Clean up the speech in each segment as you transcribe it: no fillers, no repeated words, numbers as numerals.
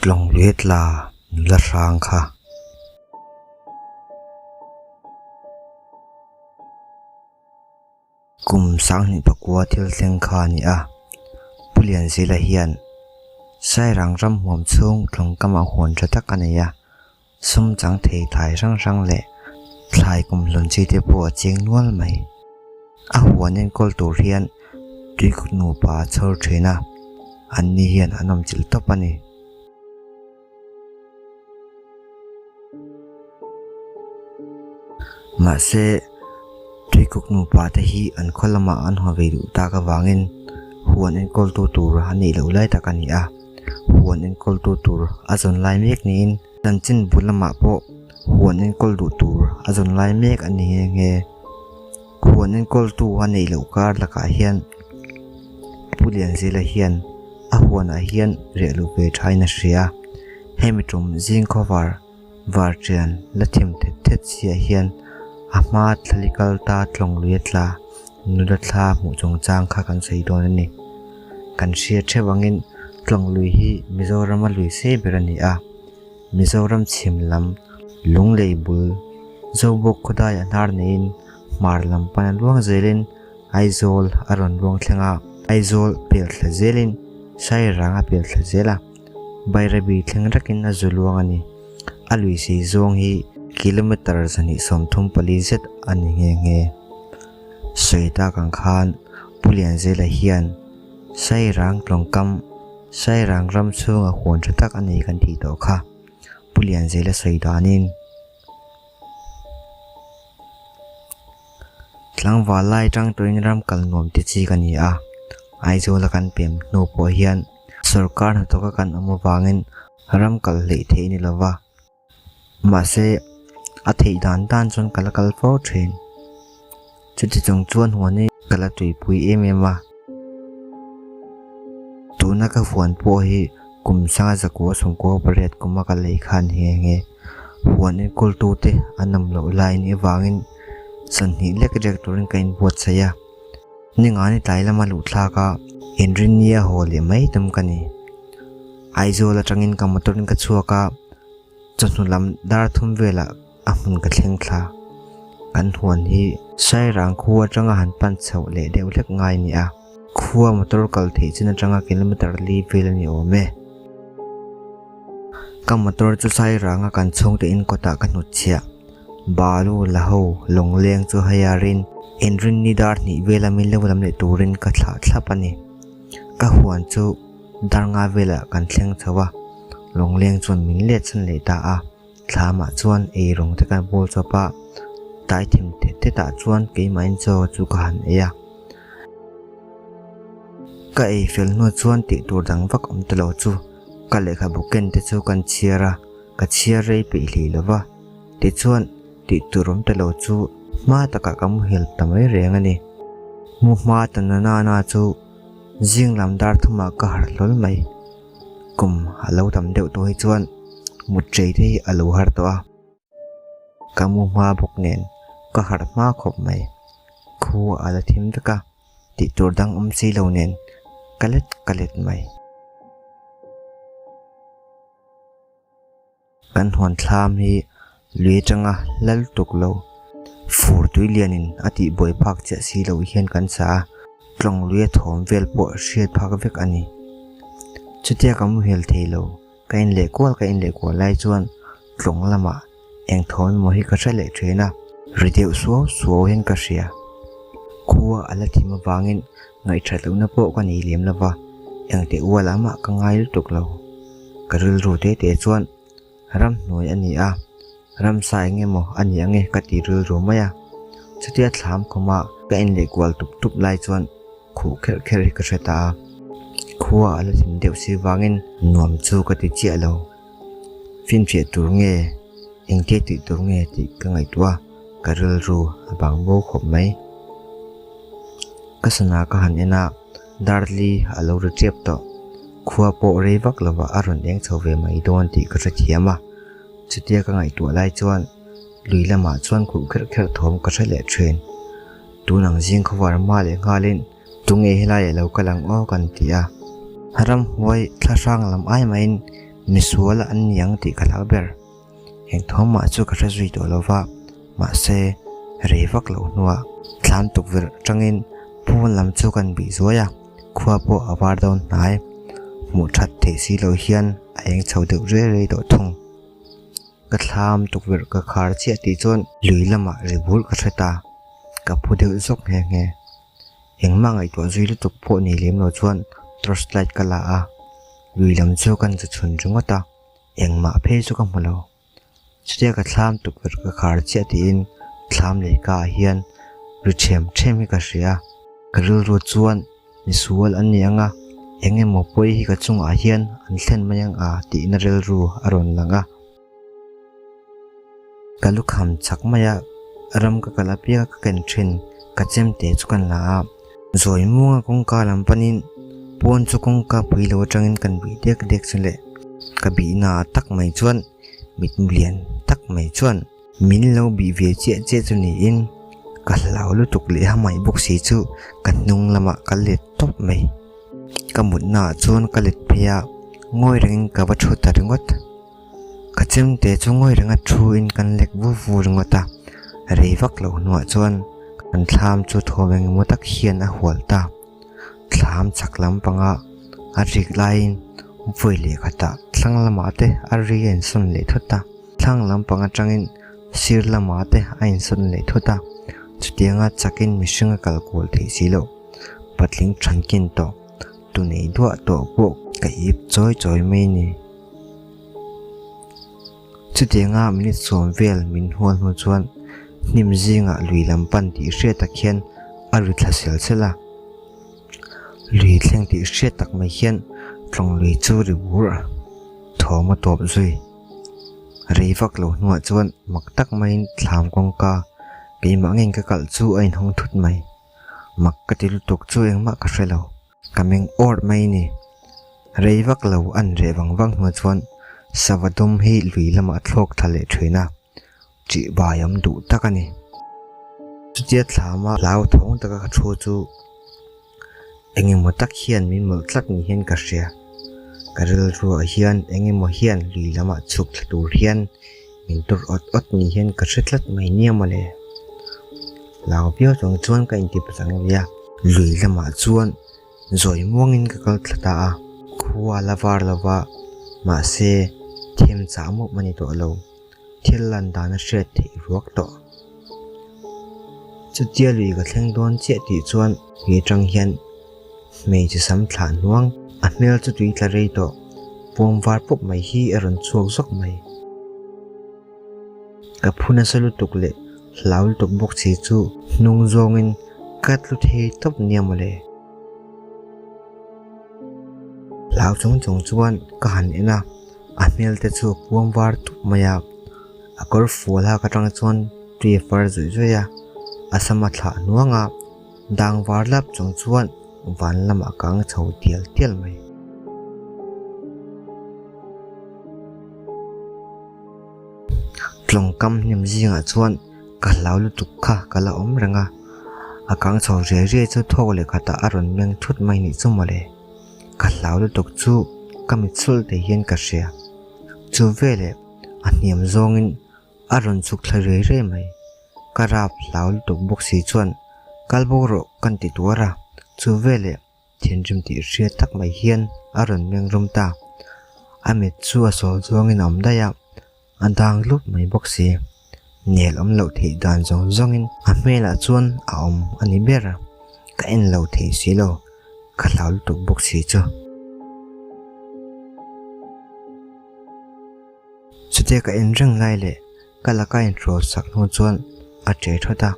Tlawng lui tla nula hrang kha. Kum 2009 thil thleng kha a ni a, Pu Lianzila hian Sairang ram huam chhung tlawng kamah huan tha tak a nei a, sum chang thei thlai hrang hrang leh thlai kum hlawn chi te pawh a cheng nual mai. A huan enkawl tur hian tuikuk nupa a chhawr thin a, anni hian an awm chilh tawp a ni. Mahse, tuikuk nupa te hi an khaw lamah an haw ve duh tak avangin huan enkawltu tur a neih loh lai tak a ni a, huan enkawltu tur a zawn lai mek niin chanchin bul lamah pawh huan enkawl duh tur a zawn lai mek a ni nghe nghe. Huan enkawltu a neih loh kar lakah hian Pu Lianzila hian a huanah hian riah luh ve thain a hria. Hemi tum zing khawvar varṭian la thim thet thet chiah hian a hma thlali kal ta tlawng lui a tla nula thla hmuh chungchang kha kan sawi dawn a ni. Kan hria theuh angin tlawng lui hi Mizorama lui sei ber a ni a. Mizoram chhim lam Lunglei bul Zobawk khawdaiah hnar neiin hmar lam pana luang zelin Aizawl a rawn luang thleng a, Aizawl pel thla zelin Sairang a pel thla zel a, Bairabi thleng rakin a zu luang a ni. A lui sei zawng hi kilometre 234 zet a ni nghe nghe. Sawi tak ang khan Pu Lianzela hian Sairang tlawngkam Sairang ram chhunga huan tha tak a nei kan tih tawh kha, Pu Lianzela sawi danin. Tlangval lai tang turin ram kal nuam ti chi ka ni a, Aizawla kan pem hnu pawh hian sawrkar hnathawka kan awm avangin ram kal hleih theih a ni lova. Mahse, a theih dan dan chuan ka la kal fo thin. Chuti chung chuan huan hi ka la tuipui em em a. Tuna ka huan pawh hi kum sanga zakua sawmkua pariat kuma ka lei khan nghe nghe. Huan enkawltute an awm loh laiin avangin sanhnih lek rek turin ka inbuatsaih a. Ningani tlai lama luh thlak a, inrinnia haw leh mai tum ka ni. Aizawl atangin ka motor in ka chhuak a, chawhnu lam dar thum velah a hmun ka thleng thla. Kan huan hi Sairang khua atanga han pan chhoh leh deuh hlek ngai a ni a, khua motor kal theih chin atanga kilometer li vel a ni awm e. Ka motor chu Sairanga kan chhungte in kawtah ka hnutchhiah. Balu la ho lawngleng chu hei-arin inrinni dar hnih vela min lo lam leh turin ka thlah thlap a ni. Ka huan chu Darnga velah kan thleng chho a, lawngleng chuan min let san leh ta a, thlamah chuan ei rawng te kan bawl chawp a, tlai them thet thetah chuan keimahin chaw chu ka han ei a. Ka ei fel hnu chuan tih tur dang vak awm ta lo chu ka lehkhabu ken te chu kan chhiar a, ka chhiar rei peih hlei lo va, tichuan tih tur awm ta lo chu hma takah ka muhil ta mai reng a ni. Mu hma ta na nana chu. Zing lam dar thumah ka harh hlawl mai. Kum a lo tam deuh tawh hi chuan mut chei te hi a lo har tawh a. Ka mu hma bawk nen ka harh hma khawp mai. Khua a la thim vek a, tih tur dang awm si lo nen ka let ka let mai. Kan huan thlam hi lui atanga lal tuk lo fur tui lianin a tih buai phak chiah si loh hian kan sa a, tlawng lui a thawm vel pawh hriat phak vek a ni. Chutia ka muhil thei lo, ka in leh kual ka in leh kual lai chuan tlawng lamah eng thawm emaw hi ka hre leh thin a, ri deuh suau suau hian ka hria. Khua a la thim avangin ngaihthat lohna pawh ka nei lem lova, engteh ual amah ka ngai lutuk lo. Ka rilru te te chuan ramhnuai a ni a, ramsa eng emaw a ni ange ka ti rilru mai a. Chutia thlam khawma ka inleh kual tup tup lai chuan khuh kherh kherh hi ka hre ta a. Khua a la thim deuh si vangin nuam chu ka ti chiah lo. Finfiah tur nge, engtia tih tur nge tih ka ngaihtuah a, ka rilru a bang bo khawp mai. Ka sana ka han en a. Darli a lo ri tep tawh. Khua pawh rei vak lova a rawn eng chho ve mai dawn tih ka hrethiam a. Chutia ka ngaihtuah lai chuan lui lamah chuan khuh kherh kherh thawm ka hre leh thin. Tun ang zing khawvar hma leh nghalin tunge helai a lo kal ang aw kan ti a. Ramhuai thlahrang lam ai maiin Misual an ni ang tih ka hlau ber. Eng thawmah chu ka hre zui tawh lo va, mahse rei vak loh hnuah thlam tukverh atangin pawn lam chu kan bih zuai a, khua pawh a var dawn hnai. Hmuh that theih si loh hian a eng chho deuh rei rei tawh thung. Ka thlam tukverh ka khar chiah tih chuan lui lamah ri bur ka hre ta, ka phu deuh zawk nghe nghe. Engmah ngaihtuah zui lutuk pawh nei lem lo chuan torch light ka la a, lui lam chu kan zu chhun ringawt a, engmah phei chu ka hmu lo. Chutia ka thlam tukverh ka khar chiah tiin thlam lehka ah hian ri ṭhem ṭhem hi ka hria a, ka rilru chuan misual an ni ang a, eng emaw pawi hi ka chungah hian an thlen mai ang a tihna rilru a rawn lang a. Ka lukham chak mai a, ram ka kal apiang a ka ken thin ka chemte chu kan la a, zawi muanga kawngka lam panin pawn chu kawngka pui lo atangin kan bih dek dek chu le ka bihna tak mai chuan mitmu lian tak mai chuan min lo bih ve chiah chiah chu niin ka hlau lutuk leh hamaih bawk si chu ka hnung lamah ka let tawp mai. Ka mutna ah chuan ka let phei a, ngawi rengin ka va thu ta ringawt. Ka chemte chu ngawi renga thu in kan lek vu vu ringawt a, rei vak loh hnuah chuan kan thlam chu thawm engemaw tak hian a hual ta. Thlam chak lampanga a rik laiin vawi leh khatah thlang lamah te a ri a insawn leh thut a, thlang lampang atangin sir lamah te a insawn leh thut a, chutianga chakin mihring a kal kual theih si loh. Patling thankin tawh tu nei duah tawh pawh ka ip chawi chawi mai a ni. Chutianga minute sawm vel min hual hnu chuan hnim zingah lui lam pan tih hriat tak hian a ri thla sel sel a. Lui thleng tih hriat tak mai hian tlawng lui chu ri bur a, thawm a tawp zui. Rei vak lo hnuah chuan mak tak maiin thlam kawngka keimah ngei ka kalh chu a inhawng thut mai. Mak ka ti lutuk chu engmah ka hre lo, ka meng awrh mai ni. Rei vak lo an reh vang vang hnu chuan sava dum hi lui lamah thlawk thla leh thin a, ṭih bai awm duh tak a ni. Chutia thlama hlauthawng taka ka thu chu eng emaw tak hian min mawlh tlat ni hian ka hria. Ka rilruah hian eng emaw hian lui lamah chhuk thla tur hian min tur awt awt ni hian ka hre tlat mai nia mawle. Hlau viau chung chuan ka intip chang ve a. Lui lamah chuan zawi muangin ka kal thla ta a, khua la var lo va, mahse them chah mawp a ni tawh lo, thil lan dan a hriat theih ruak tawh. Chutia lui ka thleng dawn chiah tih chuan lui atang hian hmeichhe sam thlah hnuang a hmel chu tui tla rei tawh, puam var pawp mai hi a rawn chhuak zawk mai. Ka phu nasa lutuk leh hlau lutuk bawk si chu hnung zawngin ka tlu thei tawp nia mawle. Hlau chung chung chuan ka han en a, a hmel te chu a puam var tup mai a, a kawr fual hak atang chuan tui a far zawih zawih a, a sam a thlah hnuang a, dang var lap chung chuan van lamah ka ang chho tial tial mai. Tlawngkam hnim zingah chuan ka hlau lutuk kha ka la awm reng a, a kang chho riai riai chu thawk leh khatah a rawn meng thut mai nih chu mawle. Ka hlau lutuk chu ka mit sulh te hian ka hria. Chu veleh a hniam zawngin a rawn chhuk thla riai riai mai. Ka rap hlau lutuk bawk si chuan kal bawk rawh kan ti tuar a, chu veleh Thinrim tih hriat tak mai hian a rawn meng rum ta. A mit chu a sawl zawngin a awm daih a, a dang lup mai bawk si. Nel awm loh theih dan zawng zawngin a hmelah chuan a awm a ni ber a, ka en lo thei si lo, ka hlau lutuk bawk si chu. Chutia ka en reng lai leh Ka laka inhrawl sak hnu chuan a ṭe thawt a,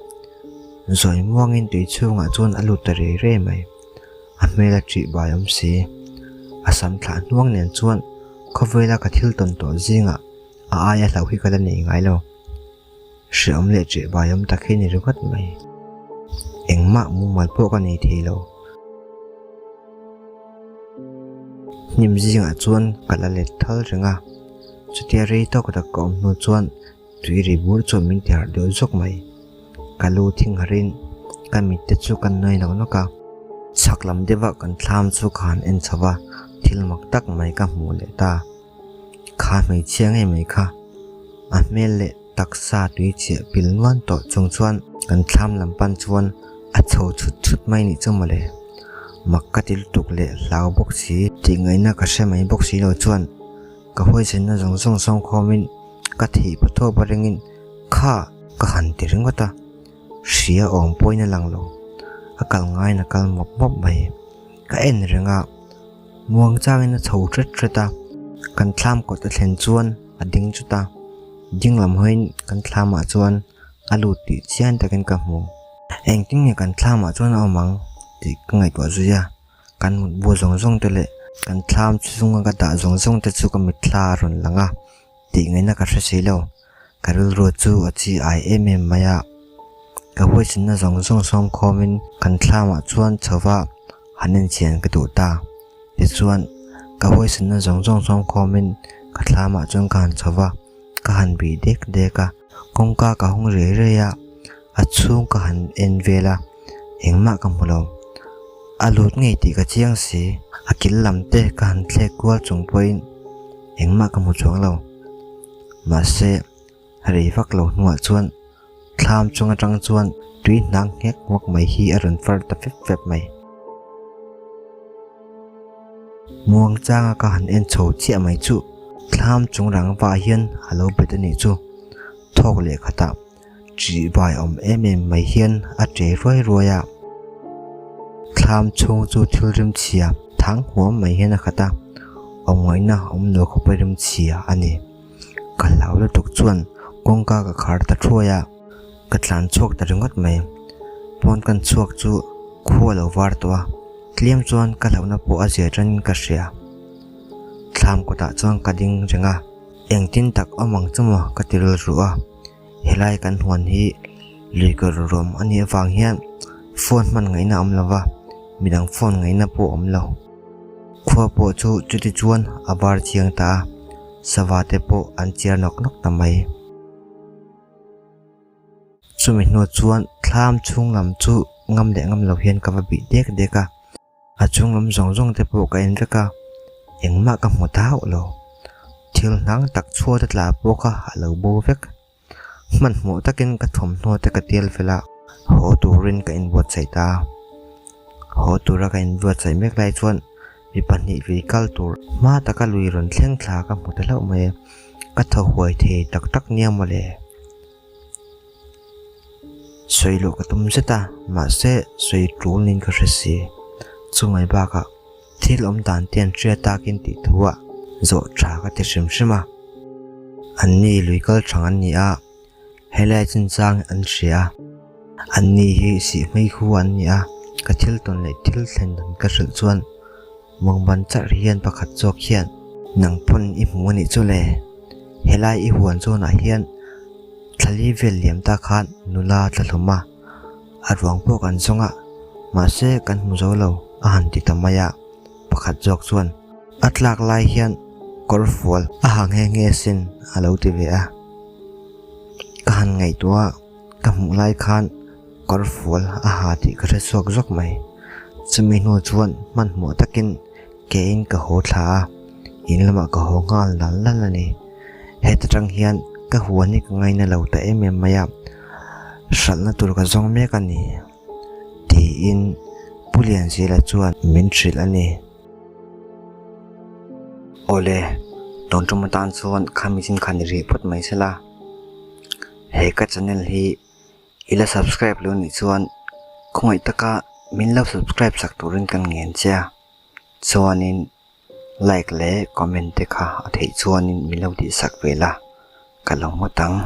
zawi muangin tui chhungah chuan a lut ta rei rei mai. A hmel a ṭih bai awm si. A sam thlah hnuang nen chuan khawvela ka thil tawn tawh zingah a aia hlauh hi ka la nei ngai lo. Hreawm leh ṭih bai awm tak hi ni ringawt mai. Engmah mumal pawh ka nei thei lo. Hnim zingah chuan ka la let thal reng a. Chutia rei tawk tak ka awm hnu chuan tui ri bur chuan min ti harh deuh zawk mai. Ka lu thing harin ka mit te chu ka nuai nawk nawk a. Chhak lam deuha kan thlam chu ka han en chho va, thil mak tak mai ka hmuh leh ta. Kha hmeichhia ngei mai kha a hmel leh taksa tui chiah pil nuan tawh chung chuan kan thlam lam pan chuan a chho chhut chhut mai nih chu mawle. Mak ka ti lutuk leh hlau bawk si tih ngaihna ka hre mai bawk si lo chuan ka huaisenna zawng zawng sawmkhawmin ka theih pathawp a ringin kha ka han ti ringawt a, hria awm pawhin a lang lo. A kal ngaiin a kal mawp mawp mai. Ka en reng a. Muang changin a chho hret hret a, kan thlam kawt a thlen chuan a ding chut a, ding lam hawiin kan thlamah chuan a lut tih chian takin ka hmu. Engtin nge kan thlamah chuan a awm ang tih ka ngaihtuah zui a, kan mutbu zawng zawng te leh kan thlam chhunga ka dah zawng zawng te chu ka mitthla a rawn lang a tih ngaihna ka hre si lo. Ka rilru chu a chi ai em em mai a, ka huaisinna zawng zawng sawm khawmin kan thlamah chuan chhova han enchian ka duh ta. Tichuan, ka huaisinna zawng zawng sawm khawmin ka thlamah chuan ka han chhova, ka han bih dek dek a, kawngka ka hawng rei rei a, a chhung ka han en vel a, engmah ka hmu lo. A lut ngei tih ka chiang si, a kil lam te ka han thlek kual chung pawhin engmah ka hmu chuang lo. Mahse, rei vak lo hnuah chuan thlam chung atang chuan tui hnang nghek nghawk mai hi a rawn far ta fep fep mai. Muang changa ka han en chho chiah mai chu thlam chung rangva hian a lo bet a nih chu. Thawk leh khatah ṭih vai awm em em mai hian a ṭe ruai ruai a. Thlam chhung chu thil rimchhia thang huam mai hian a khat a, awmngaihna awm lo khawpa rimchhia a ni. Ka hlau lutuk chuan kawngka ka khar ta thuai a, ka tlan chhuak ta ringawt mai. Pawn kan chhuak chu khu a lo var tawh a, tlem chuan ka hlauhna pawh a zia tanin ka hria. Thlam kawtah chuan ka ding reng a, engtin tak awm ang chu maw ka ti rilru a. Helai kan huan hi lui kawr ruam a nih avang hian phone hman ngaihna a awm lo va, midang phone ngaihna pawh a awm lo. Khua pawh chu chuti chuan a var chiang ta a, sava te pawh an chiar nawk nawk ta mai. Chumi hnu chuan thlam chhung lam chu ngam leh ngam lo hian ka va bih dek dek a. A chung lam zawng zawng te pawh ka en vek a, engmah ka hmu ta hauh lo. Thil hnang tak chhuat a tla pawh kha a lo bo vek. Hmanhmawh takin ka thawmhnaw te ka tial fel a, haw turin ka inbuatsaih ta a. Haw tura ka inbuatsaih mek lai chuan mi pahnih lui kal tur hma taka lui rawn thleng thla ka hmu ta hlauh mai a, ka thaw huai thei tak tak nia mawle. Sawi loh ka tum zet a, mahse sawi tul niin ka hre si. Chungai bakah thil awm dan te an hria takin tih thuah zawh tha ka ti hrim hrim a. Anni lui kal thang an ni a, helai chungchang an hria a. Anni hi sihhmei khu an ni a, ka thil tawn leh thil thlen dan ka hrilh chuan Mawngban charh hian pakhat zawk hian nang pawn i hmu a nih chu le. Helai i huan zawnah hian thlali vel liam ta khan nula tla hlawm a, a ruang pawh kan zawng a, mahse kan hmu zo lo a han ti ta mai a, pakhat zawk chuan a tlak lai hian kawr fual a ha nghe nghe sin a lo ti ve a. Ka han ngaihtuah a. Ka hmuh lai khan kawr fual a ha tih ka hre chhuak zawk mai. Chumi hnu chuan hmanhmawh takin kein ka haw thla a, in lamah ka haw nghal nal nal a ni. Heta tang hian ka huan hi ka ngaina lo ta em em mai a, hralhna tur ka zawng mek a ni tiin Pu Lianzela chuan min hrilh a ni. Awle, tawng tum atan chuan khami chin khan i rih phawt mai sela. He ka channel hi i la subscribe lo nih chuan khawngaih taka min lo subscribe sak turin kan ngen che a, chuanin like leh comment te kha a theih chuanin min lo tihsak ve la ka lo ngawt ang.